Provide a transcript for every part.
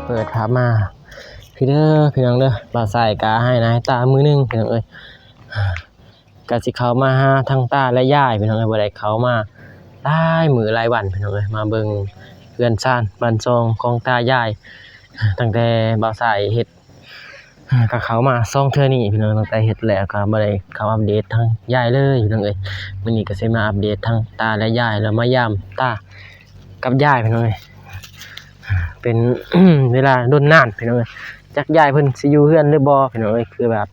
ເປີດພາບມາ ພີ່ເດີ ພີ່ນ້ອງເດີ ບ່າວຊາຍກະໃຫ້ໜ້າໃຫ້ຕາມື້ໜຶ່ງ ພີ່ນ້ອງເອີຍ ກະຊິເຂົ້າມາຫາທັງຕາ ແລະ ຍາຍ ພີ່ນ້ອງເອີຍ ບໍ່ໄດ້ເຂົ້າມາຫຼາຍມື້ຫຼາຍວັນ ພີ່ນ້ອງເອີຍ ມາເບິ່ງເຮືອນຊານບ້ານຊ່ອງຂອງຕາຍາຍ ຕັ້ງແຕ່ບ່າວຊາຍເຮັດ ກະເຂົ້າມາສອງເທື່ອນີ້ ພີ່ນ້ອງ ຕັ້ງແຕ່ເຮັດແລ້ວກະບໍ່ໄດ້ເຂົ້າອັບເດດທາງຍາຍເລີຍ ພີ່ນ້ອງເອີຍ ມື້ນີ້ກະຊິມາອັບເດດທັງຕາ ແລະ ຍາຍ ແລ້ວມາຢາມຕາກັບຍາຍ ພີ່ນ້ອງເອີຍ ເປັນເວລາດົນນານ ພີ່ນ້ອງເອີຍ ຈັກຍາຍເພິ່ນຊິຢູ່ເຮືອນຫຼືບໍ່ ພີ່ນ້ອງເອີຍ ຄືແບບ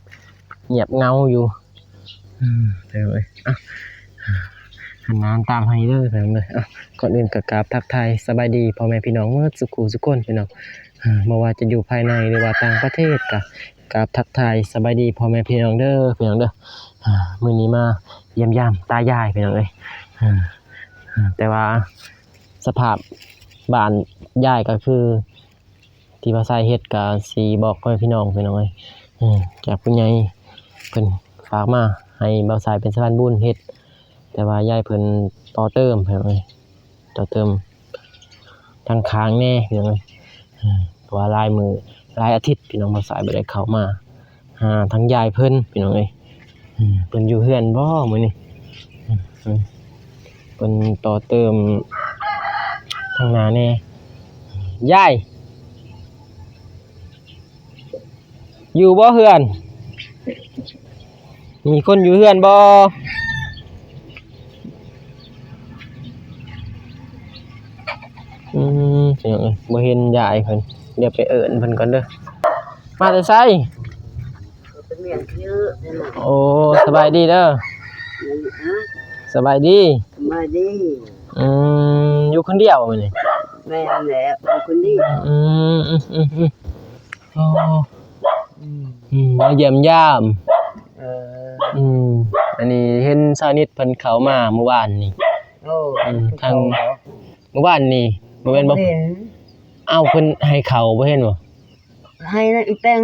ງຽບເຫງົາຢູ່ ອືມ ພີ່ນ້ອງເອີຍ ອ່ະ ຫັນໜ້າຕາມໃຫ້ເດີ ພີ່ນ້ອງເດີ ອ່ະ ກ່ອນອື່ນກະກາບທັກທາຍສະບາຍດີພໍ່ແມ່ພີ່ນ້ອງໝົດສູ່ຄູ່ສູ່ຄົນ ພີ່ນ້ອງ ບໍ່ວ່າຈະຢູ່ພາຍໃນ ຫຼືວ່າຕ່າງປະເທດ ກະກາບທັກທາຍສະບາຍດີພໍ່ແມ່ພີ່ນ້ອງເດີ ພີ່ນ້ອງເດີ ມື້ນີ້ມາຢ້ຽມຢາມຕາຍາຍ ພີ່ນ້ອງເອີຍ ແຕ່ວ່າສະພາບບ້ານຍາຍກະຄື ທີ່ບ່າວຊາຍເຮັດກະຊິບອກພໍ່ແມ່ພີ່ນ້ອງ ພີ່ນ້ອງເອີຍ ຈາກຜູ້ໃຫຍ່ເພິ່ນຝາກມາໃຫ້ບ່າວຊາຍເປັນສະພານບຸນເຮັດ ແຕ່ວ່າຍາຍເພິ່ນຕໍ່ເຕີມ ພີ່ນ້ອງເອີຍ ຕໍ່ເຕີມທາງຂ້າງແດ່ ພີ່ນ້ອງເອີຍ ເພາະວ່າຫຼາຍມື້ຫຼາຍອາທິດ ພີ່ນ້ອງ ບ່າວຊາຍບໍ່ໄດ້ເຂົ້າມາຫາທາງຍາຍເພິ່ນ ພີ່ນ້ອງເອີຍ ເພິ່ນຢູ່ເຮືອນບໍ່ມື້ນີ້ ເພິ່ນຕໍ່ເຕີມທາງໜ້າແດ່ ຍາຍ ຢູ່ບໍ່ເຮືອນ? ມີຄົນຢູ່ເຮືອນບໍ່? ອືມ ພີ່ນ້ອງເອີຍ ບໍ່ເຫັນຍາຍເພິ່ນ ດຽວໄປເອີ້ນເພິ່ນກ່ອນເດີ ມາແຕ່ໃສ? ໂອ້ ສະບາຍດີເດີ ສະບາຍດີ ສະບາຍດີ ອືມ ຢູ່ຄົນດຽວມື້ນີ້? ແມ່ນແຫຼະ ຢູ່ຄົນດຽວ ອືມ ໂອ້ ອືມ ມາຢ້ຽມຢາມ ເອີ ອືມ ອັນນີ້ເຫັນຊາວນິດເພິ່ນເຂົ້າມາມື້ວານນີ້ ໂອ້ ອືມ ທາງມື້ວານນີ້ ບໍ່ແມ່ນບໍ່? ເຫັນ ເອົ້າ ເພິ່ນໃຫ້ເຂົ້າ ບໍ່ເຫັນບໍ່? ໃຫ້ນະ ອີແປ້ງ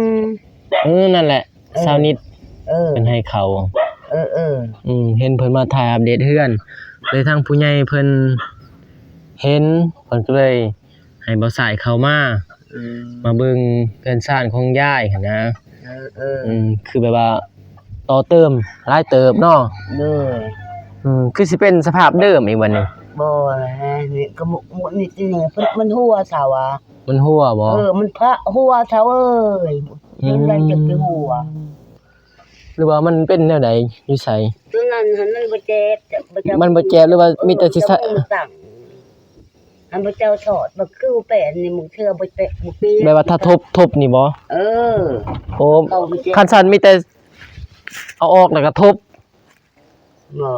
ເອີ ນັ້ນແຫຼະ ເອີ ຊາວນິດ ເອີ ເພິ່ນໃຫ້ເຂົ້າ ເອີໆ ອືມ ເຫັນເພິ່ນມາຖ່າຍອັບເດດເຮືອນ ແລ້ວທາງຜູ້ໃຫຍ່ເພິ່ນເຫັນ ເພິ່ນກະເລີຍ ໃຫ້ບ່າວຊາຍເຂົ້າມາ ອືມ ມາເບິ່ງເຮືອນຊານຂອງຍາຍຫັ້ນນະ ເອີໆ ອືມ ຄືແບບວ່າຕໍ່ເຕີມຫຼາຍເຕີບເນາະ ໂດຍ ອືມ ຄືຊິເປັນສະພາບເດີມອີກບັດນີ້ ບໍ່ແຫຼະ ນີ້ກະໝູ່ນີ້ ນີ້ເພິ່ນ ມັນຮົ່ວຊາວະ ມັນຮົ່ວບໍ່? ເອີ ມັນພະຮົ່ວຊາວເອີຍ ອືມ ຈັ່ງໃດຈັ່ງໄປຮົ່ວ ຫຼືວ່າມັນເປັນແນວໃດ ຢູ່ໃສ? ໂຕນັ້ນຫັ້ນມັນບໍ່ແຈບ ມັນບໍ່ແຈບ ຫຼືວ່າມີແຕ່ຊິໃສ່ ອັນພະເຈົ້າສອດ ມັນຄືແປນນີ້ ບາງເທື່ອບໍ່ແປນ ບໍ່ເປັນ ແບບວ່າຖ້າທົບ ທົບນີ້ບໍ່? ເອີ ໂອ້ ຄັນຊັ້ນມີແຕ່ເອົາອອກແລ້ວກະທົບ ບໍ່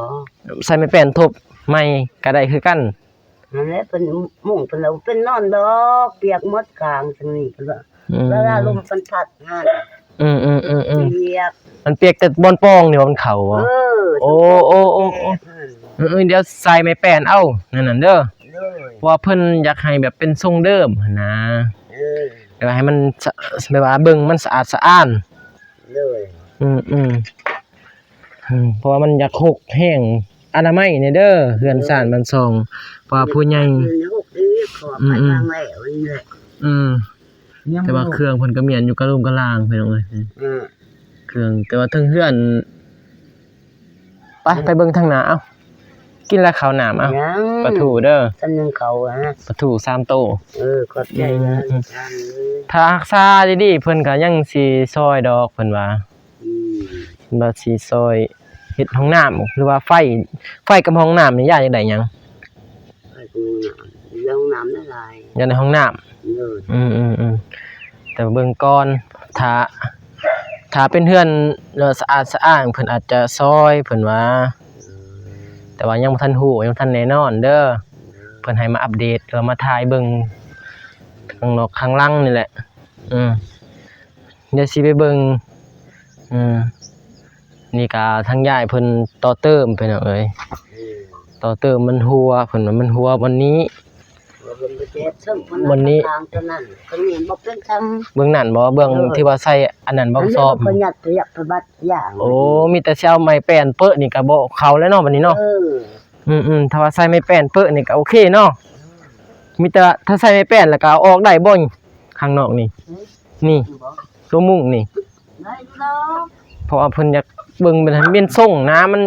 ໃສ່ໄມ້ແປ້ນທົບໃໝ່ກະໄດ້ຄືກັນ ນັ້ນແຫຼະ ເພິ່ນມຸງເພິ່ນວ່າເປັນນອນດອກ ປຽກໝົດຂ້າງທາງນີ້ ເພິ່ນວ່າ ອືມ ເວລາລົມມັນພັດຫັ້ນ ອືມໆໆໆ ປຽກ ມັນປຽກແຕ່ບ່ອນປ່ອງນີ້ວ່າມັນເຂົ້າບໍ່? ເອີ ໂອ້ ໂອ້ ໂອ້ ເອີ ດຽວໃສ່ໄມ້ແປ້ນເອົາ ນັ້ນເດີ ໂດຍ ເພາະວ່າເພິ່ນຢາກໃຫ້ແບບເປັນຊົງເດີມຫັ້ນນະ ເອີ ແບບວ່າໃຫ້ມັນ ແບບວ່າເບິ່ງມັນສະອາດສະອ້ານ ໂດຍ ອືມໆ ເພາະວ່າມັນຢາກຮົກແຮງ ອະນາໄມແດ່ເດີ ເຮືອນຊານບ້ານຊ່ອງ ເພາະວ່າຜູ້ໃຫຍ່ ອືມ ແຕ່ວ່າເຄື່ອງເພິ່ນກະມ້ຽນຢູ່ກະລຸມກະລາງ ພີ່ນ້ອງເອີຍ ເຄື່ອງ ແຕ່ວ່າເທິງເຮືອນ ໄປ ໄປເບິ່ງທາງໜ້າ ເອົ້າ ກິນລະເຂົ້ານ້ຳ ເອົ້າ ປາທູເດີ ສຳໜຶ່ງເຂົ້ານະ ປາທູສາມໂຕ ເອີ ຂອບໃຈນະ ຖ້າຮັກສາດີໆ ເພິ່ນກະຍັງຊິຊ່ອຍດອກ ເພິ່ນວ່າ ອືມ ເພິ່ນວ່າຊິຊ່ອຍເຮັດຫ້ອງນ້ຳ ຫຼືວ່າໄຟ ໄຟກັບຫ້ອງນ້ຳນີ້ ຍາຍຢາກໄດ້ຫຍັງ? ໄຟກັບຫ້ອງນ້ຳ ຢາກໄດ້ຫ້ອງນ້ຳຫຼາຍໆ ຢາກໄດ້ຫ້ອງນ້ຳ ເອີ ອືມໆໆ ແຕ່ວ່າເບິ່ງກ່ອນ ຖ້າ ຖ້າເປັນເຮືອນສະອາດສະອ້ານ ເພິ່ນອາດຈະຊ່ອຍ ເພິ່ນວ່າ ເອີ ແຕ່ວ່າຍັງບໍ່ທັນຮູ້ ຍັງບໍ່ທັນແນ່ນອນເດີ ເອີ ເພິ່ນໃຫ້ມາອັບເດດ ຫຼືວ່າມາຖ່າຍເບິ່ງຂ້າງນອກຂ້າງຫຼັງນີ້ແຫຼະ ອືມ ດຽວຊິໄປເບິ່ງ ອືມ ນີ້ກະທາງຍາຍເພິ່ນຕໍ່ເຕີມ ພີ່ນ້ອງເອີຍ ຕໍ່ເຕີມມັນຮົ່ວ ເພິ່ນວ່າມັນຮົ່ວບ່ອນນີ້ ບ່ອນນີ້ ເບື້ອງນັ້ນບໍ່ ເບື້ອງທີ່ວ່າໃສ່ອັນນັ້ນບໍ່ ສອບ ໂອ້ ມີແຕ່ຊິເອົາໄມ້ແປ້ນເປິະນີ້ກະບໍ່ເຂົ້າແລ້ວເນາະ ບັດນີ້ເນາະ ອືມໆ ຖ້າວ່າໃສ່ໄມ້ແປ້ນເປິະນີ້ກະໂອເຄເນາະ ມີແຕ່ວ່າຖ້າໃສ່ໄມ້ແປ້ນແລ້ວກະເອົາອອກໄດ້ບໍ່? ຂ້າງນອກນີ້ ນີ້ ຕົວມຸ້ງນີ້ ໄດ້ຢູ່ດອກ ເພາະວ່າເພິ່ນຢາກເບິ່ງແບບໃຫ້ມັນເປັນຊົງນະ ມັນ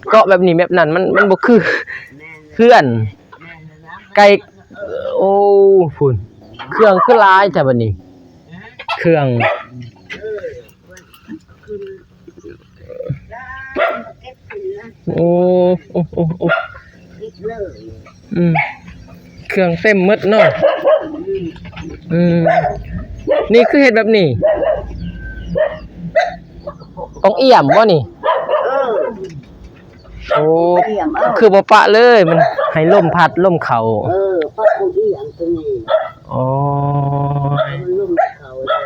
ເກາະແບບນີ້ແບບນັ້ນ ມັນ ມັນບໍ່ຄື ແມ່ນ ເຮືອນ ແມ່ນແລ້ວນະ ໄກ່ ເອີ ໂອ້ ພຸ້ນ ເຄື່ອງຄືຫຼາຍແທ້ບັດນີ້ ເອີ ເຄື່ອງ ເອີ ຂຶ້ນ ໂອ້ ໂອ້ ໂອ້ ໂອ້ ເກັບເລີຍ ອືມ ເຄື່ອງເຕັມໝົດເນາະ ອືມ ອືມ ນີ້ຄືເຮັດແບບນີ້ ຕ້ອງອ້ຽມບໍ່ນີ້? ເອີ ໂອ້ ອ້ຽມເອົາ ຄືບໍ່ປະເລີຍ ມັນໃຫ້ລົມພັດລົມເຂົ້າ ເອີ ປະຕ້ອງອ້ຽມຕົວນີ້ ອໍ ໃຫ້ມັນລົມເຂົ້າເດີ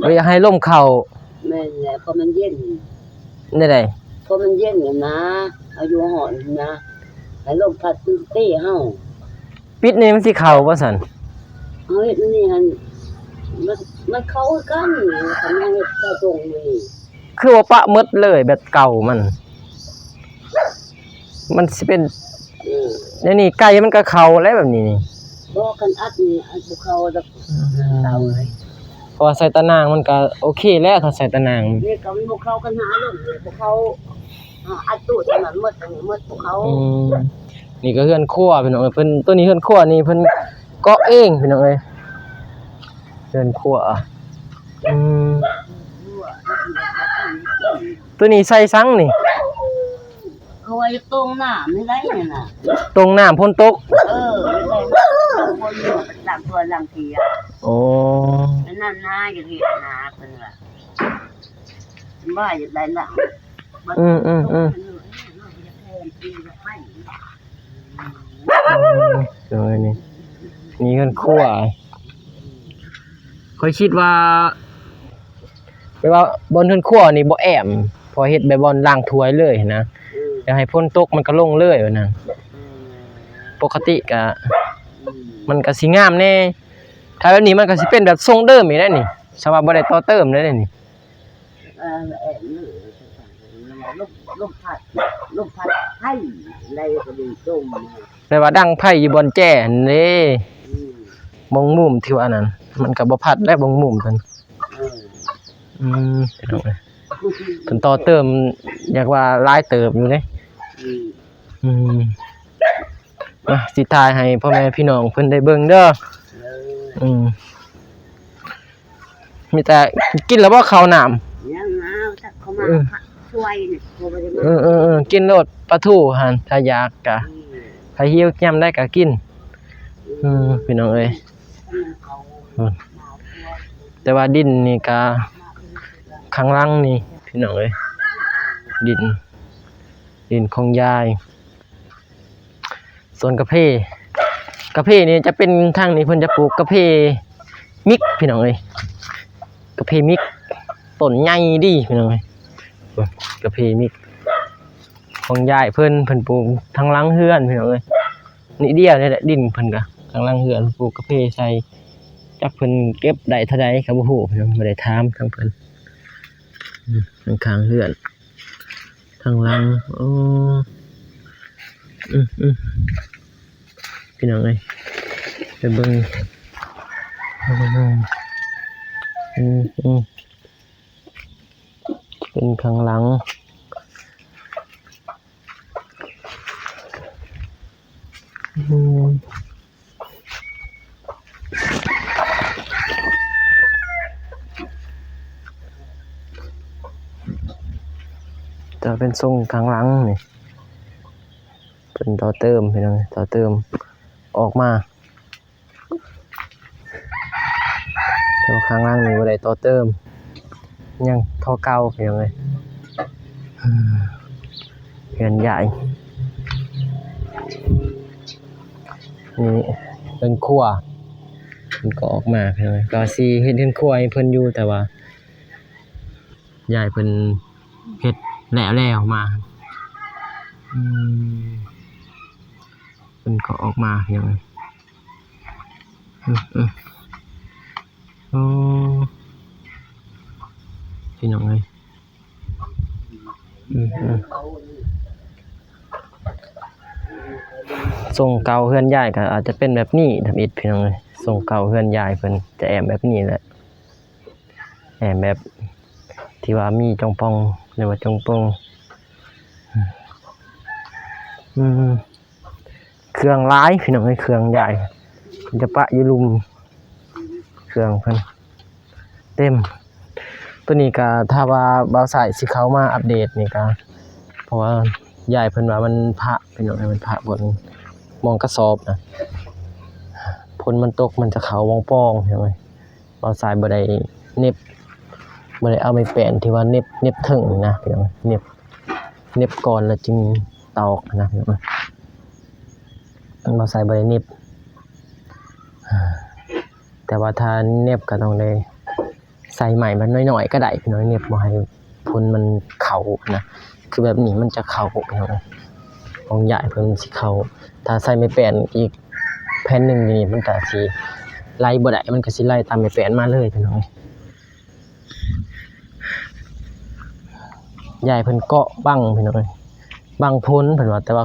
ບໍ່ຢາກໃຫ້ລົມເຂົ້າ ແມ່ນແຫຼະ ເພາະມັນເຢັນ ແນວໃດ? ເພາະມັນເຢັນຫັ້ນນະ ເຮົາຢູ່ຮ້ອນຫັ້ນນະ ໃຫ້ລົມພັດຕຶເຕະເຮົາ ປິດນີ້ມັນຊິເຂົ້າບໍ່ຊັ້ນ? ເຮົາເຮັດອັນນີ້ຫັ້ນ ມັນ ມັນເຂົ້າຄືກັນ ຄັນເຮົາເຮັດເຈົ້າຕົງນີ້ ຄືວ່າປະໝົດເລີຍແບບເກົ່າມັນ ມັນຊິເປັນ ເອີ ແນວນີ້ໄກ່ມັນກໍເຂົ້າແລ້ວແບບນີ້ນີ້ ບໍ່ ຄັນອັດນີ້ອັດບໍ່ເຂົ້າດອກ ອືມ ເຕົາເລີຍ ເພາະວ່າໃສ່ຕາໜ່າງມັນກໍໂອເຄແລ້ວ ຖ້າໃສ່ຕາໜ່າງ ນີ້ກໍມັນບໍ່ເຂົ້າ ຄັນຫາລົງນີ້ບໍ່ເຂົ້າ ອາ ອັດຕູ້ຕົງນັ້ນໝົດ ຕົງນີ້ໝົດບໍ່ເຂົ້າ ອືມ ນີ້ກໍເຮືອນຄົວພີ່ນ້ອງເອີຍ ເພິ່ນ ຕົວນີ້ເຮືອນຄົວນີ້ເພິ່ນເກາະເອງພີ່ນ້ອງເອີຍ ເຮືອນຄົວ ອືມ ຕົວນີ້ໃສ່ສັງນີ້? ເຂົາວ່າຢາກຕົງນ້ຳໃຫ້ໄດ້ຫັ້ນນະ ຕົງນ້ຳຝົນຕົກ ເອີ ຢາກໄດ້ນ້ຳຝົນ ລ້າງຖ້ວຍລ້າງເຖຍ ໂອ້ ແມ່ນນາ ຢາກເຮັດນາ ເພິ່ນວ່າ ເພິ່ນວ່າຢາກໄດ້ນ້ຳ ອືມ ອືມ ອືມ ເອີ ນີ້ ນີ້ເຮືອນຄົວ ຂ້ອຍຄິດວ່າ ແບບວ່າບ່ອນເຮືອນຄົວນີ້ບໍ່ແອ້ມ ເພາະເຮັດແບບບ່ອນລ້າງຖ້ວຍເລີຍຫັ້ນນະ ເອີ ຢາກໃຫ້ຝົນຕົກມັນກໍລົງເລີຍຫັ້ນນະ ເອີ ປົກກະຕິກະ ອືມ ມັນກໍຊິງາມແດ່ ຖ້າແບບນີ້ມັນກໍຊິເປັນແບບຊົງເດີມອີກແລ້ວນີ້ ສຳລັບບໍ່ໄດ້ຕໍ່ເຕີມແລ້ວນີ້ ເອີ ແມ່ນເລີຍ ລົມ ລົມພັດ ລົມພັດໄພໄດ້ກໍດີຕົງ ແປວ່າດັງໄຟຢູ່ບ່ອນແຈຫັ້ນເດ້ ອືມ ບ່ອນມຸມທີ່ວ່ານັ້ນ ມັນກໍບໍ່ພັດແລ້ວບ່ອນມຸມເພິ່ນ ເອີ ອືມ ພີ່ນ້ອງເອີຍ ເພິ່ນຕໍ່ເຕີມ ຢາກວ່າຫຼາຍເຕີບຢູ່ເດ້ ອືມ ອືມ ມາ ຊິຖ່າຍໃຫ້ພໍ່ແມ່ພີ່ນ້ອງເພິ່ນໄດ້ເບິ່ງເດີ ເອີ ອືມ ມີແຕ່ ກິນແລ້ວບໍ່ເຂົ້ານ້ຳ? ຍັງນາ ຈັກເຂົາມາ ເອີ ຊ່ວຍນີ້ ເອີ ເອີ ເອີ ກິນໂລດປາທູຫັ້ນ ຖ້າຢາກກະ ອືມ ຖ້າຫິວຍາມໃດກະກິນ ອືມ ອືມ ພີ່ນ້ອງເອີຍ ອືມ ແຕ່ວ່າດິນນີ້ກະ ຂ້າງຫຼັງນີ້ ພີ່ນ້ອງເອີຍ ດິນ ດິນຂອງຍາຍ ສວນກາເຟ ກາເຟນີ້ຈະເປັນ ທາງນີ້ເພິ່ນຈະປູກກາເຟມິກ ພີ່ນ້ອງເອີຍ ກາເຟມິກ ຕົ້ນໃຫຍ່ດີພີ່ນ້ອງເອີຍ ກາເຟມິກຂອງຍາຍເພິ່ນ ເພິ່ນປູກທາງຫຼັງເຮືອນພີ່ນ້ອງເອີຍ ນິດດຽວນີ້ແຫຼະ ດິນເພິ່ນກະທາງຫຼັງເຮືອນ ປູກກາເຟໃສ່ ຈັກເພິ່ນເກັບໄດ້ເທົ່າໃດກໍບໍ່ຮູ້ພີ່ນ້ອງ ບໍ່ໄດ້ຖາມທາງເພິ່ນ ອືມ ຂ້າງເຮືອນ ທາງຫຼັງ ໂອ້ ອືມ ອືມ ພີ່ນ້ອງເອີຍ ໄປເບິ່ງ ອືມ ອືມ ເປັນຂ້າງຫຼັງ ອືມ ຈະເປັນຊົງຂ້າງຫຼັງນີ້ ເປັນຕໍ່ເຕີມ ພີ່ນ້ອງ ຕໍ່ເຕີມອອກມາ ແຕ່ວ່າຂ້າງຫຼັງນີ້ບໍ່ໄດ້ຕໍ່ເຕີມ ຍັງທໍ່ເກົ່າ ພີ່ນ້ອງເອີຍ ເຮືອນຍາຍ ນີ້ເຮືອນຄົວ ເພິ່ນກໍອອກມາ ເພິ່ນກໍຊິເຮັດເຮືອນຄົວໃຫ້ເພິ່ນຢູ່ ແຕ່ວ່າຍາຍເພິ່ນເຮັດແລ້ວໆມາ ອືມ ເພິ່ນກໍອອກມາ ພີ່ນ້ອງເອີຍ ອືມ ອືມ ໂອ້ ພີ່ນ້ອງເອີຍ ອືມ ອືມ ຊົງເກົ່າເຮືອນຍາຍກໍອາດຈະເປັນແບບນີ້ທຳອິດ ພີ່ນ້ອງເອີຍ ໂຊ ຕົງເກົ່າເຮືອນຍາຍເພິ່ນຈະແອ້ມແບບນີ້ແຫຼະ ແອ້ມແບບທີ່ວ່າມີຈອງປ່ອງ ຫຼືວ່າຈອງໂປ່ງ. ອືມ ເຄື່ອງຫຼາຍພີ່ນ້ອງເອີຍ ເຄື່ອງຍາຍ ເພິ່ນຈະປະຢູ່ລຸ່ມ ເຄື່ອງເພິ່ນເຕັມ. ໂຕນີ້ກະຖ້າວ່າບ່າວຊາຍຊິເຂົ້າມາອັບເດດນີ້ກະ ເພາະວ່າຍາຍເພິ່ນວ່າມັນພະພີ່ນ້ອງເອີຍ ມັນພະບ່ອນໝ່ອງກະສອບນະ ຝົນມັນຕົກມັນຈະເຂົ້າປ່ອງໆ ພີ່ນ້ອງເອີຍ. ບ່າວຊາຍບໍ່ໄດ້ເນັບ ບໍ່ໄດ້ເອົາໄມ້ແປ້ນທີ່ວ່າເນັບ ເນັບເທິງນີ້ນະພີ່ນ້ອງ ເນັບ ເນັບກ່ອນແລ້ວຈຶ່ງຕອກນະພີ່ນ້ອງ. ບ່າວຊາຍບໍ່ໄດ້ເນັບ ແຕ່ວ່າຖ້າເນັບກໍຕ້ອງໄດ້ໃສ່ໄມ້ບາດນ້ອຍໆກໍໄດ້ພີ່ນ້ອງ ເນັບບໍ່ໃຫ້ ຝົນມັນເຂົ້ານະ ຄືແບບນີ້ມັນຈະເຂົ້າພີ່ນ້ອງ ຂອງຍາຍເພິ່ນມັນຊິເຂົ້າ. ຖ້າໃສ່ໄມ້ແປ້ນອີກແຜ່ນໜຶ່ງນີ້ ມັນກະຊິໄຫຼບໍ່ໄດ້ ມັນກະຊິໄຫຼຕາມໄມ້ແປ້ນມາເລີຍພີ່ນ້ອງ. ຍາຍເພິ່ນເກາະບັງພີ່ນ້ອງ ບັງຝົນເພິ່ນວ່າ ແຕ່ວ່າ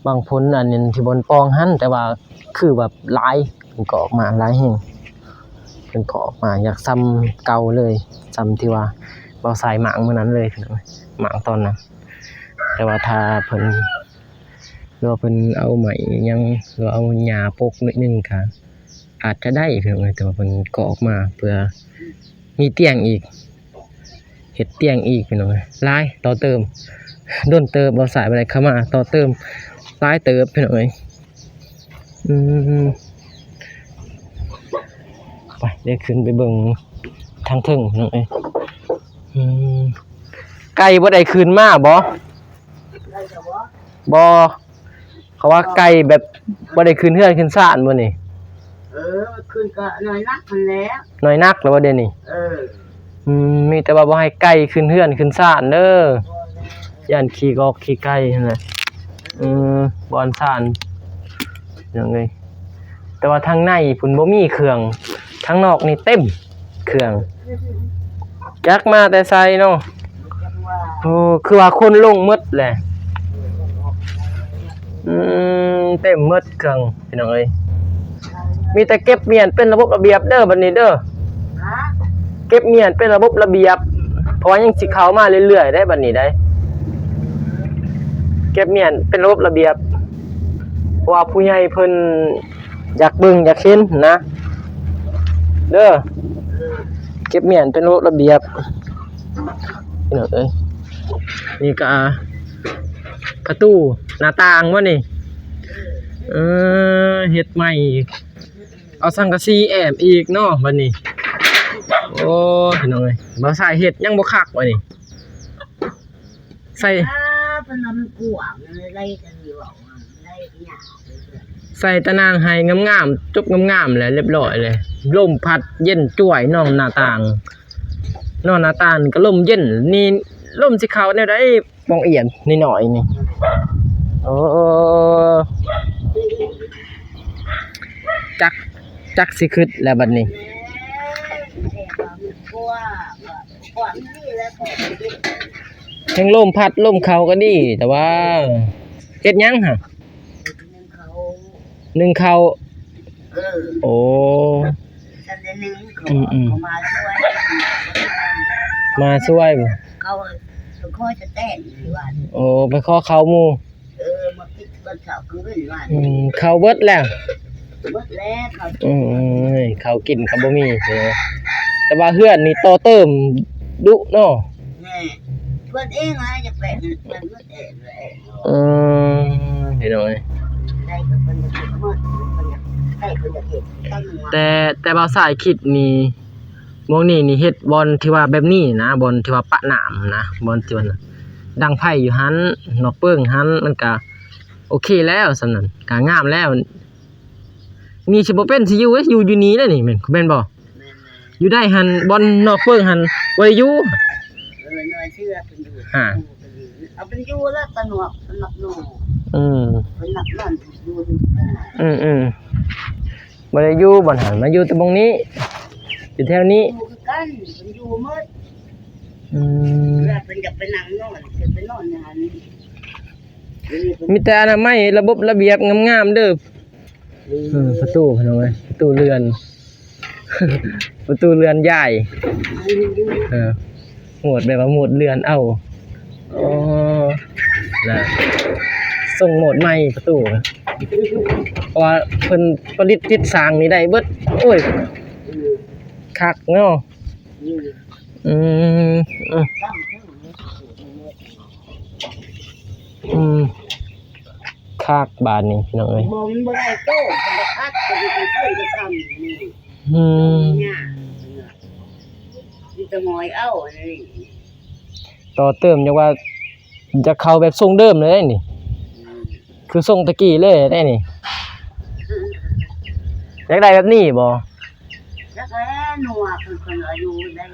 ບາງຄົນອັນນັ້ນທີ່ບ່ອນປ່ອງຫັ້ນ ແຕ່ວ່າຄືແບບຫຼາຍ ເພິ່ນກໍອອກມາຫຼາຍແຮງ ເພິ່ນກໍອອກມາຢາກສ່ຳເກົ່າເລີຍ ສ່ຳທີ່ວ່າບ່າວຊາຍມ້າງມື້ນັ້ນເລີຍ ມ້າງຕອນນັ້ນ. ແຕ່ວ່າຖ້າເພິ່ນ ຫຼືວ່າເພິ່ນເອົາໄມ້ຫຍັງ ຫຼືວ່າເອົາຫຍ້າປົກໜ້ອຍໜຶ່ງ ກະອາດຈະໄດ້ພີ່ນ້ອງເອີຍ ແຕ່ວ່າເພິ່ນກໍອອກມາເພື່ອມີຕຽງອີກ ເຮັດຕຽງອີກພີ່ນ້ອງເອີຍ ຫຼາຍຕໍ່ເຕີມ ດົນເຕີບ ບ່າວຊາຍບໍ່ໄດ້ເຂົ້າມາ ຕໍ່ເຕີມຫຼາຍເຕີບພີ່ນ້ອງເອີຍ. ອືມ ໄປ ດຽວຂຶ້ນໄປເບິ່ງທາງເທິງພີ່ນ້ອງເອີຍ. ອືມ ໄກ່ບໍ່ໄດ້ຂຶ້ນມາບໍ? ບໍ່ ເຂົາວ່າໄກ່ແບບບໍ່ໄດ້ຂຶ້ນເຮືອນຂຶ້ນຊານບໍ່ນີ້? ເອີ ຂຶ້ນກໍໜ້ອຍໜັກຫັ້ນແຫຼະ ໜ້ອຍໜັກແລ້ວບໍ່ດຽວນີ້? ເອີ ອືມ ມີແຕ່ວ່າບໍ່ໃຫ້ໄກ່ຂຶ້ນເຮືອນຂຶ້ນຊານເດີ ຢ້ານຂີ້ກອກຂີ້ໄກ່ຫັ້ນແຫຼະ. ເອີ ບ່ອນຊານ ພີ່ນ້ອງເອີຍ ແຕ່ວ່າທາງໃນພຸ້ນບໍ່ມີເຄື່ອງ ທາງນອກນີ້ເຕັມເຄື່ອງ ຈັກມາແຕ່ໃສເນາະ. ໂອ້ ຄືວ່າຄົນລົງໝົດແຫຼະ ອືມ ເຕັມໝົດເຄື່ອງພີ່ນ້ອງເອີຍ. ມີແຕ່ເກັບມ້ຽນເປັນລະບົບລະບຽບເດີບັດນີ້ເດີ ເກັບມ້ຽນເປັນລະບົບລະບຽບ ເພາະວ່າຍັງຊິເຂົ້າມາເລື້ອຍໆໄດ໋ບັດນີ້ໄດ໋ ເກັບມ້ຽນເປັນລະບົບລະບຽບ ເພາະວ່າຜູ້ໃຫຍ່ເພິ່ນ ຢາກເບິ່ງຢາກເຫັນນະເດີ ເກັບມ້ຽນເປັນລະບົບລະບຽບພີ່ນ້ອງເອີຍ. ນີ້ກະປະຕູໜ້າຕ່າງບໍ່ນີ້? ເອີ ເຮັດໃໝ່ ເອົາສັງກະສີແອ້ມອີກເນາະບັດນີ້. ໂອ້ ພີ່ນ້ອງເອີຍ ບ່າວຊາຍເຮັດຍັງບໍ່ຄັກບັດນີ້ ໃສ່ ອ່າ ເພິ່ນວ່າມັນກວ້າງ ໄດ້ກັນຢູ່ ເວົ້າ ໄດ້ຍາກ ໃສ່ຕາໜ່າງໄຫ້ງາມໆ ຈົກງາມໆ ແລ້ວລຽບຮ້ອຍເລີຍ ລົມພັດເຢັນຈວຍ ນອນໜ້າຕ່າງ ນອນໜ້າຕ່າງກໍລົມເຢັນ ນີ້ລົມຊິເຂົ້າແນວໃດ ປ່ອງອຽນນ້ອຍໆນີ້ ໂອ້ ຈັກ ຈັກຊິຄຶດແລ້ວບັດນີ້ ແມ່ນ ແຕ່ວ່າມັນກວ້າງ ກວ້າງນີ້ແຫຼະ ແຮງລົມພັດລົມເຂົ້າກໍດີ ແຕ່ວ່າເຮັດຫຍັງຫະ? ໜຶ້ງເຂົ້າ ໜຶ້ງເຂົ້າ ເອີ ໂອ້ ຊັ້ນໄດ້ໜຶ້ງເຂົ້າ ອືມໆ ເຂົາມາຊ່ວຍ ມາຊ່ວຍບໍ່? ເຂົາໄປຂໍຈະແຕງຢູ່ວ່າ ໂອ້ ໄປຂໍເຂົ້າໝູ່ ເອີ ມາກິນຕອນເຊົ້າຄືນວ່າ ອືມ ເຂົ້າເບິດແລ້ວ ເບິດແລ້ວເຂົ້າ ອືມ ເຂົ້າກິນກໍບໍ່ມີ ແຕ່ວ່າເຮືອນນີ້ຕໍ່ເຕີມດຸເນາະ ແມ່ນ ເພິ່ນເອງລະຢາກແປະເຮືອນເພິ່ນເບິດແລ້ວ ອືມ ພີ່ນ້ອງເອີຍ ໄດ້ກໍເພິ່ນຢາກເຮັດໝົດ ເພິ່ນຢາກໄດ້ ເພິ່ນຢາກເຮັດ ແຕ່ ແຕ່ບ່າວຊາຍຄິດນີ້ ໝ່ອງນີ້ນີ້ເຮັດບ່ອນທີ່ວ່າແບບນີ້ນະ ບ່ອນທີ່ວ່າປະນ້ຳນະ ບ່ອນທີ່ວ່າດັງໄຟຢູ່ຫັ້ນ ນອກເປິງຫັ້ນ ມັນກະໂອເຄແລ້ວ ສ່ຳນັ້ນກະງາມແລ້ວ. ນີ້ຊິບໍ່ເປັນ ຊິຢູ່ ຢູ່ ຢູ່ນີ້ແຫຼະນີ້ ແມ່ນ ແມ່ນບໍ່? ແມ່ນໆ ຢູ່ໄດ້ຫັ້ນ ບ່ອນນອກເປິງຫັ້ນ ບໍ່ໄດ້ຢູ່ ເອີ ນ້ອຍເຊື່ອເພິ່ນຢູ່ ຮະ ເອົາເພິ່ນຢູ່ແລ້ວ ຕາໜວກ ຕາໜວກໜູ ອືມ ເພິ່ນນັກນອນຢູ່ ອືມໆ ບໍ່ໄດ້ຢູ່ບ່ອນຫັ້ນ ມາຢູ່ແຕ່ບ່ອນນີ້ ຢູ່ແຖວນີ້ ຢູ່ຄືກັນ ເພິ່ນຢູ່ໝົດ ອືມ ເວລາເພິ່ນຢາກໄປນັ່ງນອນ ເພິ່ນໄປນອນຢູ່ຫັ້ນ ມີແຕ່ອະນາໄມ ລະບົບລະບຽບງາມໆເດີ. ເອີ ປະຕູພີ່ນ້ອງເອີຍ ປະຕູເຮືອນ ປະຕູເຮືອນຍາຍ ເອີ ໂໝດແບບວ່າໂໝດເລື່ອນເອົາ ອໍ ນະ ສົ່ງໂໝດໃໝ່ປະຕູ ເພາະວ່າເພິ່ນປະດິດຕິດສ້າງນີ້ໄດ້ເບິດ ໂອ້ຍ ຄັກເນາະ ອືມ ອືມ ອືມ ຄັກບາດນີ້ພີ່ນ້ອງເອີຍ ບໍ່ ມັນບໍ່ໄດ້ໂຕ ມັນບໍ່ຄັກ ມັນເປັນເພື່ອນກັນຊ້ຳນີ້ ອືມ ຍາກ ມີແຕ່ຫອຍເອົາອັນນີ້ ຕໍ່ເຕີມ ຢາກວ່າ ຢາກເຂົ້າແບບຊົງເດີມເລີຍນີ້ ອືມ ຄືຊົງແຕ່ກີ້ເລີຍໄດ໋ນີ້ ຢາກໄດ້ແບບນີ້ບໍ່? ຈັກແລ້ວ ນົວເພິ່ນ ເພິ່ນອາຍຸໄດ້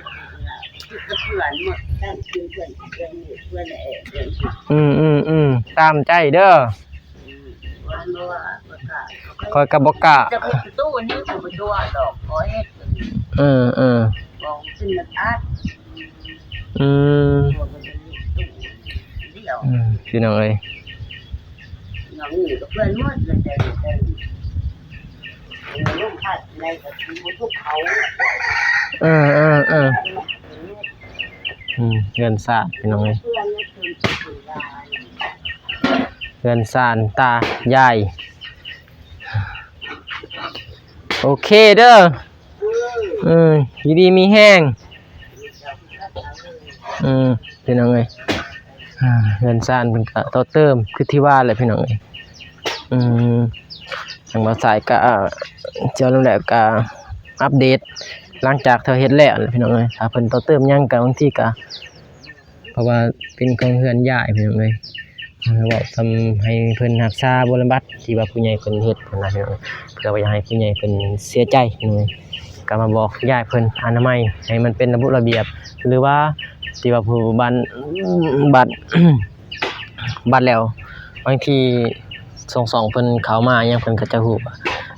ເພື່ອນໝົດ ຕັ້ງເປັນເພື່ອນ ເພື່ອນ ເພື່ອນແອ ເພື່ອນ ອືມໆໆ ຕາມໃຈເດີ ອືມ ວ່າບໍ່ວ່າບໍ່ກ້າ ຂ້ອຍກໍບໍ່ກ້າ ຈະເຮັດປະຕູນີ້ກໍບໍ່ຕົວະດອກ ຂໍເຮັດ ເອີໆ ບອກເປັນອັດ ອືມ ອືມ ພີ່ນ້ອງເອີຍ ນ້ອງນີ້ກໍເພື່ອນໝົດເລີຍ ແຕ່ ແຕ່ລົມພັດໃດກໍບໍ່ທຸກເຂົາ ເອີໆໆ ອືມ ເຮືອນຊານພີ່ນ້ອງເອີຍ ເຮືອນຊານຕາຍາຍ ໂອເຄເດີ ເອີ ຢູ່ດີມີແຮງ ອືມ ພີ່ນ້ອງເອີຍ ອ່າ ເຮືອນຊານເພິ່ນກະຕໍ່ເຕີມ ຄືທີ່ວ່າແຫຼະພີ່ນ້ອງເອີຍ ອືມ ທາງບ່າວສາຍກະ ເຈົ້າລະແລ້ວກະອັບເດດ ຫຼັງຈາກເຮົາເຮັດແລ້ວແຫຼະພີ່ນ້ອງເອີຍ ຖ້າເພິ່ນຕໍ່ເຕີມຫຍັງກະ ບາງທີກະ ເພາະວ່າເປັນຂອງເຮືອນຍາຍພີ່ນ້ອງເອີຍ ເວົ້າສ່ຳໃຫ້ເພິ່ນຮັກສາບົວລະບັດທີ່ວ່າຜູ້ໃຫຍ່ເພິ່ນເຮັດຫັ້ນນະພີ່ນ້ອງ ເພື່ອບໍ່ຢາກໃຫ້ຜູ້ໃຫຍ່ເພິ່ນເສຍໃຈພີ່ນ້ອງເອີຍ ກໍມາບອກຍາຍເພິ່ນອະນາໄມໃຫ້ມັນເປັນລະບົບລະບຽບ ຫຼືວ່າທີ່ວ່າຜູ້ບ້ານ ບັດ ບັດແລ້ວ ບາງທີຊ່ອງໆເພິ່ນເຂົ້າມາຫຍັງ ເພິ່ນກໍຈະຮູ້ວ່າ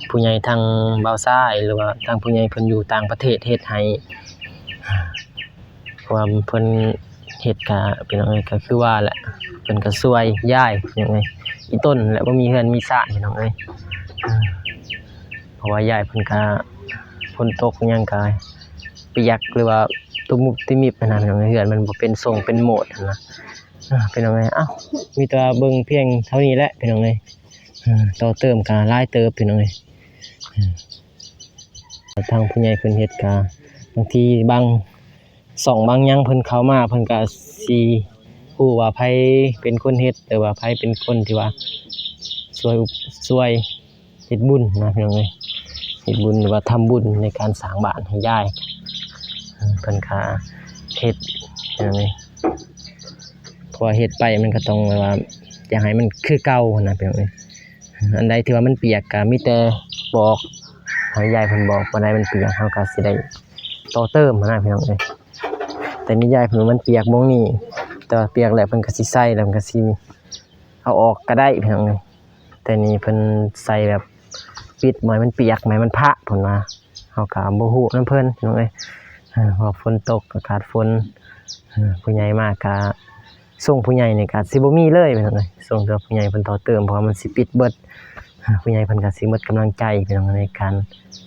ຜູ້ໃຫຍ່ທາງບ່າວຊາຍ ຫຼືວ່າທາງຜູ້ໃຫຍ່ເພິ່ນຢູ່ຕ່າງປະເທດເຮັດໃຫ້ ເພາະວ່າເພິ່ນເຮັດກະ ພີ່ນ້ອງເອີຍ ກະຄືວ່າແຫຼະ ເພິ່ນກະຊ່ວຍຍາຍ ພີ່ນ້ອງເອີຍ ອີ່ຕົນແຫຼະ ບໍ່ມີເຮືອນມີຊານ ພີ່ນ້ອງເອີຍ ເພາະວ່າຍາຍເພິ່ນກະ ຝົນຕົກຫຍັງກະປຽກ ຫຼືວ່າຕຸບມຸບຕິມິບຫັ້ນນະ ພີ່ນ້ອງເອີຍ ເຮືອນມັນບໍ່ເປັນຊົງເປັນໂໝດຫັ້ນນະ ພີ່ນ້ອງເອີຍ ເອົ້າ ມີແຕ່ວ່າເບິ່ງພຽງເທົ່ານີ້ແຫຼະ ພີ່ນ້ອງເອີຍ ຕໍ່ເຕີມກະຫຼາຍເຕີບ ພີ່ນ້ອງເອີຍ ທາງຜູ້ໃຫຍ່ເພິ່ນເຮັດກະ ບາງທີບາງຊ່ອງບາງຫຍັງເພິ່ນເຂົ້າມາ ເພິ່ນກະຊິຮູ້ວ່າໃຜເປັນຄົນເຮັດ ຫຼືວ່າໃຜເປັນຄົນທີ່ວ່າຊ່ວຍອຸບ ຊ່ວຍເຮັດບຸນນະ ພີ່ນ້ອງເອີຍ ເຮັດບຸນ ຫຼືວ່າທຳບຸນໃນການສ້າງບ້ານໃຫ້ຍາຍ ເພິ່ນກະເຮັດ ພີ່ນ້ອງເອີຍ ເພາະວ່າເຮັດໄປມັນກະຕ້ອງແບບວ່າ ຢາກໃຫ້ມັນຄືເກົ່າຫັ້ນນະ ພີ່ນ້ອງເອີຍ ອັນໃດທີ່ວ່າມັນປຽກກະມີແຕ່ບອກ ໃຫ້ຍາຍເພິ່ນບອກ ອັນໃດມັນປຽກເຮົາກະຊິໄດ້ຕໍ່ເຕີມຫັ້ນນະ ພີ່ນ້ອງເອີຍ ແຕ່ນີ້ຍາຍເພິ່ນວ່າມັນປຽກໝ່ອງນີ້ ແຕ່ວ່າປຽກແລ້ວເພິ່ນກະຊິໃສ່ ແລ້ວເພິ່ນກະຊິເອົາອອກກະໄດ້ ພີ່ນ້ອງເອີຍ ແຕ່ນີ້ເພິ່ນໃສ່ແບບປິດບໍ່ໃຫ້ມັນປຽກ ບໍ່ໃຫ້ມັນພະ ເພິ່ນວ່າ ເຮົາກະບໍ່ຮູ້ນຳເພິ່ນ ພີ່ນ້ອງເອີຍ ເພາະຝົນຕົກ ອາກາດຝົນ ຜູ້ໃຫຍ່ມາກະ ຊົງຜູ້ໃຫຍ່ນີ້ກະຊິບໍ່ມີເລີຍ ພີ່ນ້ອງເອີຍ ຊົງແຕ່ວ່າຜູ້ໃຫຍ່ເພິ່ນຕໍ່ເຕີມ ເພາະວ່າມັນຊິປິດເບິດ ຜູ້ໃຫຍ່ເພິ່ນກະຊິໝົດກຳລັງໃຈ ພີ່ນ້ອງ ໃນການ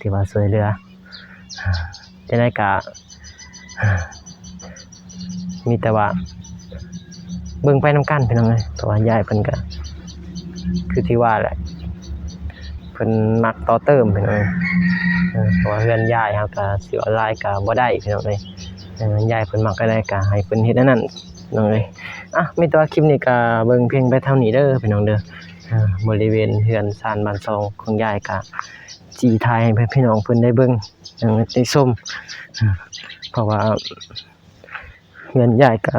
ທີ່ວ່າຊ່ວຍເຫຼືອ ຈັ່ງໃດກະ ມີແຕ່ວ່າເບິ່ງໄປນຳກັນ ພີ່ນ້ອງເອີຍ ເພາະວ່າຍາຍເພິ່ນກະ ຄືທີ່ວ່າແຫຼະ ເພິ່ນມັກຕໍ່ເຕີມ ພີ່ນ້ອງເອີຍ ເພາະວ່າເຮືອນຍາຍເຮົາກະຊິວ່າຫຼາຍກະບໍ່ໄດ້ ພີ່ນ້ອງເອີຍ ເອີ ຍາຍເພິ່ນມັກອັນໃດກະໃຫ້ເພິ່ນເຮັດອັນນັ້ນ ພີ່ນ້ອງເອີຍ ອ່ະ ມີແຕ່ວ່າຄລິບນີ້ກະເບິ່ງພຽງແຕ່ເທົ່ານີ້ເດີ ພີ່ນ້ອງເດີ ເອີ ບໍລິເວນເຮືອນຊານບ້ານຊ່ອງຂອງຍາຍກະ ຊິຖ່າຍໃຫ້ພີ່ນ້ອງເພິ່ນໄດ້ເບິ່ງ ໄດ້ຊົມ ເພາະວ່າເຮືອນຍາຍກະ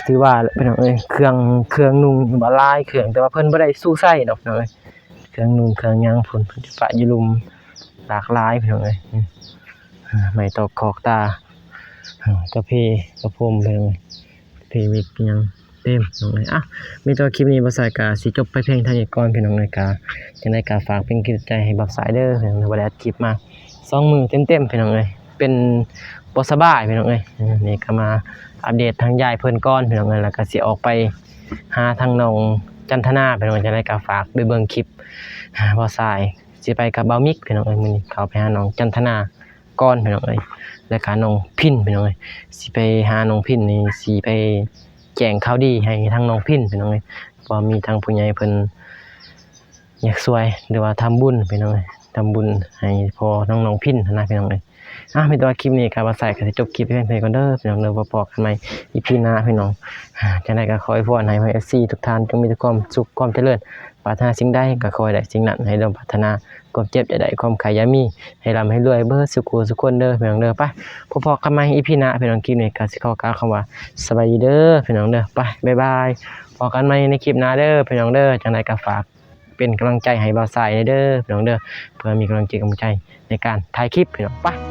ຄືວ່າແຫຼະ ພີ່ນ້ອງເອີຍ ເຄື່ອງ ເຄື່ອງນຸ່ງວ່າຫຼາຍເຄື່ອງ ແຕ່ວ່າເພິ່ນບໍ່ໄດ້ສູ່ໃຊ້ດອກ ພີ່ນ້ອງເອີຍ ເຄື່ອງນຸ່ງເຄື່ອງຫຍັງພຸ້ນ ເພິ່ນຈະປະຢູ່ລຸ່ມຫຼາກຫຼາຍ ພີ່ນ້ອງເອີຍ ໄມ້ຕອກຄອກຕາ ກາເຟ ກະພົມ ພີ່ນ້ອງເອີຍ ເພວິກຫຍັງເຕັມ ພີ່ນ້ອງເອີຍ ອ່ະ ມີແຕ່ວ່າຄລິບນີ້ບ່າວສາຍກະຊິຈົບໄປພຽງເທົ່ານີ້ກ່ອນ ພີ່ນ້ອງເອີຍ ກະ ຈັ່ງໃດກະຝາກເປັນກຳລັງໃຈໃຫ້ບ່າວສາຍເດີ ບໍ່ໄດ້ອັດຄລິບມາສອງມື້ເຕັມໆ ພີ່ນ້ອງເອີຍ ເປັນບໍ່ສະບາຍ ພີ່ນ້ອງເອີຍ ນີ້ກະມາອັບເດດທາງຍາຍເພິ່ນກ່ອນ ພີ່ນ້ອງເອີຍ ແລ້ວກະຊິອອກໄປຫາທາງນ້ອງ ຈັນທະນາ ພີ່ນ້ອງ. ຈັ່ງໃດກໍຝາກໄປເບິ່ງຄລິບ ອາ ບ່າວຊາຍ ຊິໄປກັບບ່າວມິກ ພີ່ນ້ອງເອີຍ. ມື້ນີ້ເຂົ້າໄປຫານ້ອງຈັນທະນາກ່ອນ ພີ່ນ້ອງເອີຍ ແລ້ວກໍນ້ອງພິນ ພີ່ນ້ອງເອີຍ. ຊິໄປຫານ້ອງພິນນີ້ ຊິໄປແຈ້ງຂ່າວດີໃຫ້ທາງນ້ອງພິນ ພີ່ນ້ອງເອີຍ ເພາະວ່າມີທາງຜູ້ໃຫຍ່ເພິ່ນ ຢາກຊ່ວຍ ຫຼືວ່າທຳບຸນ ພີ່ນ້ອງເອີຍ ທຳບຸນໃຫ້ພໍ່ນ້ອງໆພິນຫັ້ນນະ ພີ່ນ້ອງເອີຍ. ອາ ມີແຕ່ວ່າຄລິບນີ້ກໍບ່າວຊາຍກໍຊິຈົບຄລິບພຽງເທົ່ານີ້ກ່ອນເດີ ພີ່ນ້ອງເດີ. ພໍ້ກັນໃໝ່ອີພີໜ້າ ພີ່ນ້ອງ. ອາ ຈັ່ງໃດກໍຂໍອວຍພອນໃຫ້ ເອັຟຊີ ທຸກທ່ານຈົ່ງມີແຕ່ຄວາມສຸກຄວາມຈະເລີນ ປາດຖະໜາສິ່ງໃດກໍຂໍໃຫ້ໄດ້ສິ່ງນັ້ນ ໃຫ້ສົມປາດຖະໜາ ຄວາມເຈັບຢ່າໄດ້ ຄວາມໄຂ້ຢ່າມີ ໃຫ້ລ່ຳໃຫ້ລວຍເບິດສູ່ຄູ່ສູ່ຄົນເດີ ພີ່ນ້ອງເດີ. ໄປ ພໍ້ກັນໃໝ່ອີພີໜ້າ ພີ່ນ້ອງ. ຄລິບນີ້ກໍຊິຂໍກ່າວຄຳວ່າສະບາຍດີເດີ ພີ່ນ້ອງເດີ. ໄປ ບາຍບາຍ ພໍ້ກັນໃໝ່ໃນຄລິບໜ້າເດີ ພີ່ນ້ອງເດີ. ຈັ່ງໃດກໍຝາກ ເປັນກຳລັງໃຈໃຫ້ບ່າວຊາຍແດ່ເດີ ພີ່ນ້ອງເດີ ເພື່ອມີກຳລັງຈິດກຳລັງໃຈໃນການຖ່າຍຄລິບ ພີ່ນ້ອງ. ໄປ